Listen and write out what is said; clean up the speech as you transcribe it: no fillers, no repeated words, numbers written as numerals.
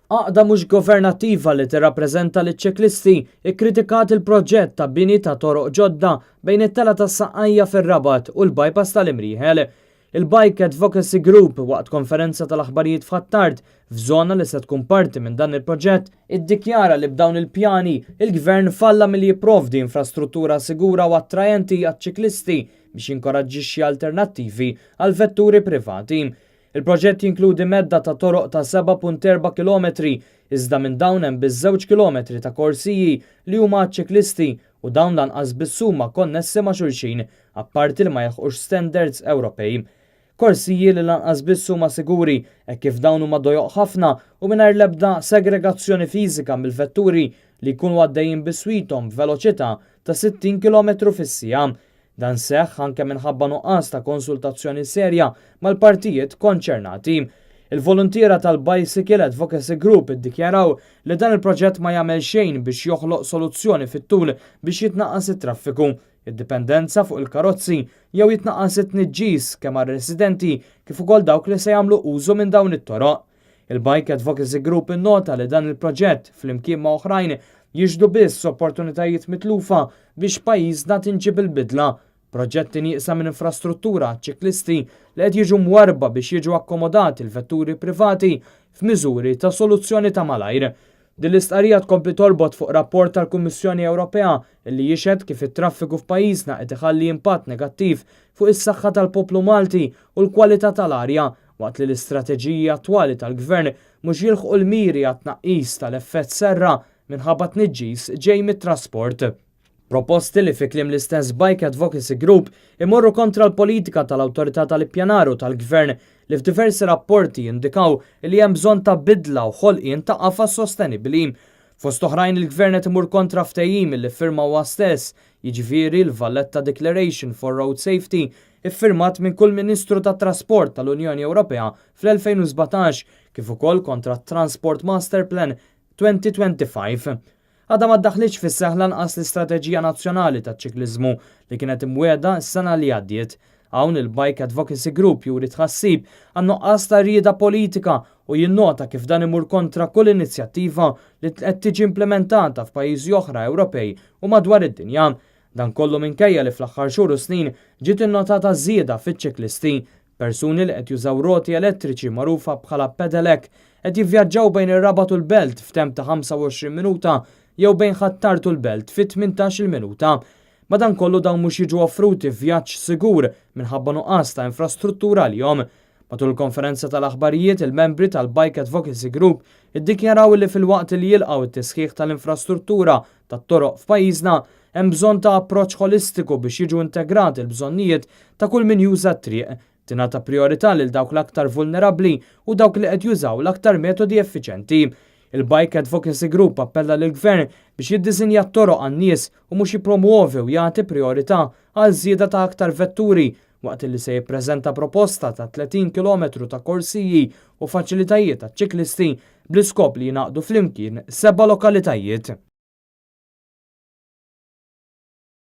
Għaqda mhux governattiva li tirrappreżenta liċ-ċiklisti kkritikat il-proġett ta' bini ta' toroq ġodda bejn it-Telgħa tas-Saqqajja fir-Rabat u l-Bypass tal-Imrieħel. Il-Bike Advocacy Group, waqt konferenza tal-aħbarijiet f'Ħ'Attard, f'żona li se tkun parti minn dan il-proġett, iddikjara li b'dawn il-pjani, il-Gvern falla milli jipprovdi infrastruttura sigura u attrajenti għaċ-ċiklisti biex jinkoraġġixxi alternattivi għall-vetturi privati. Il-proġett jinkludi medda ta' toroq ta' 7.4 kilometri, iżda minn dawn hemm biss żewġ kilometri ta' korsiji li huma għaċ-ċiklisti u dawn lanqas biss huma konnessi ma' xulxin, apparti li ma jilħqux standards Ewropej. Korsiji li lanqas biss huma siguri hekk kif dawn huma dojoq ħafna u mingħajr l-ebda segregazzjoni fiżika mill-vetturi li jkunu għaddejjin biswithom b'veloċità ta' 60 kilometru fis-siegħa. Dan seħħ anke minħabba nuqqas ta' konsultazzjoni serja mal-partijiet konċernati. Il-voluntiera tal-Bicycle Advocacy Group iddikjaraw li dan il-proġett ma jagħmel xejn biex joħloq soluzzjoni fit-tul biex jitnaqqas it-traffiku, id-dipendenza fuq il-karozzi jew jitnaqqas it-tniġġis kemm għar-residenti kif ukoll dawk li se jagħmlu użu minn dawn it-toroq. Il-Bike Advocacy Group innota li dan il-proġett, flimkien ma' oħrajn, jixhdu biss opportunitajiet mitlufa biex pajjiżna tinġib il-bidla. Proġetti nieqsa minn infrastruttura għaċ-ċiklisti li qed jiġu mwarrba biex jiġu akkomodati l-vetturi privati f'miżuri ta' soluzzjoni ta' malajr. Din l-istqarrija tkompli torbot fuq rapport tal-Kummissjoni Ewropea li jixhed kif it-traffiku f'pajjiżna qed iħalli impatt negattiv fuq is-saħħa tal-poplu Malti u l-kwalità tal-arja waqt li l-istrateġiji attwali tal-Gvern mhux jilħqu l-miri għat-tnaqqis tal-effett serra minħabba tniġġis ġej mit-trasport. Proposti li fi kliem l-istess Bike Advocacy Group imorru kontra l-politika tal-Awtorità tal-Ippjanar u tal-Gvern li f'diversi rapporti jindikaw li hemm bżonn ta' bidla u ħolqien ta' qafas sostenibbli. Fost oħrajn il-Gvern qed imur kontra ftehim li ffirma huwa stess, jiġifieri l-Valletta Declaration for Road Safety iffirmat minn kull Ministru tat-Trasport tal-Unjoni Ewropea fl-2017 kif ukoll kontra t-Transport Master Plan 2025. Għadha ma ddaħħlitx fis-seħħ lanqas l-Istrateġija Nazzjonali taċ-Ċikliżmu li kienet imwiegħda s-sena li għaddiet. Hawn il-Bike Advocacy Group juri tħassib għan-nuqqas ta' rieda politika u jinnota kif dan imur kontra kull inizjattiva li qed tiġi implimentata f'pajjiżi oħra Ewropej u madwar id-dinja. Dan kollu minkejja li fl-aħħar xhur u snin ġiet innotata żieda fiċ-ċiklisti. Persuni li qed jużaw roti elettriċi magħrufa bħala pedelec qed jivvjaġġaw bejn ir-Rabat u l-Belt f'temp ta' 25 minuta jew bejn Ħ'Attard u l-Belt fi 18-il minuta. Madankollu dawn mhux jiġu offruti vjaġġ sigur minħabba nuqqas ta' infrastruttura għalihom. Matul il-konferenza tal-aħbarijiet il-membri tal-Bike Advocacy Group iddikjaraw li filwaqt li jilqgħu t-tisħiħ tal-infrastruttura tat-toroq f'pajjiżna hemm bżonn ta' approċċ ħolistiku biex jiġu integrati l-bżonnijiet ta' kull min juża t-triq, tingħata prijorità lil dawk l-aktar vulnerabbli u dawk li qed jużaw l-aktar metodi effiċenti. Il-Bike Advocacy Group appella lill-Gvern biex jiddisinja t-toroq għan-nies u mhux jippromwovi u jagħti prijorità għal żieda ta' aktar vetturi waqt li se jippreżenta proposta ta' 30 kilometru ta' korsiji u faċilitajiet għaċ-ċiklisti bl-iskop li jingħaqdu flimkien seba' lokalitajiet.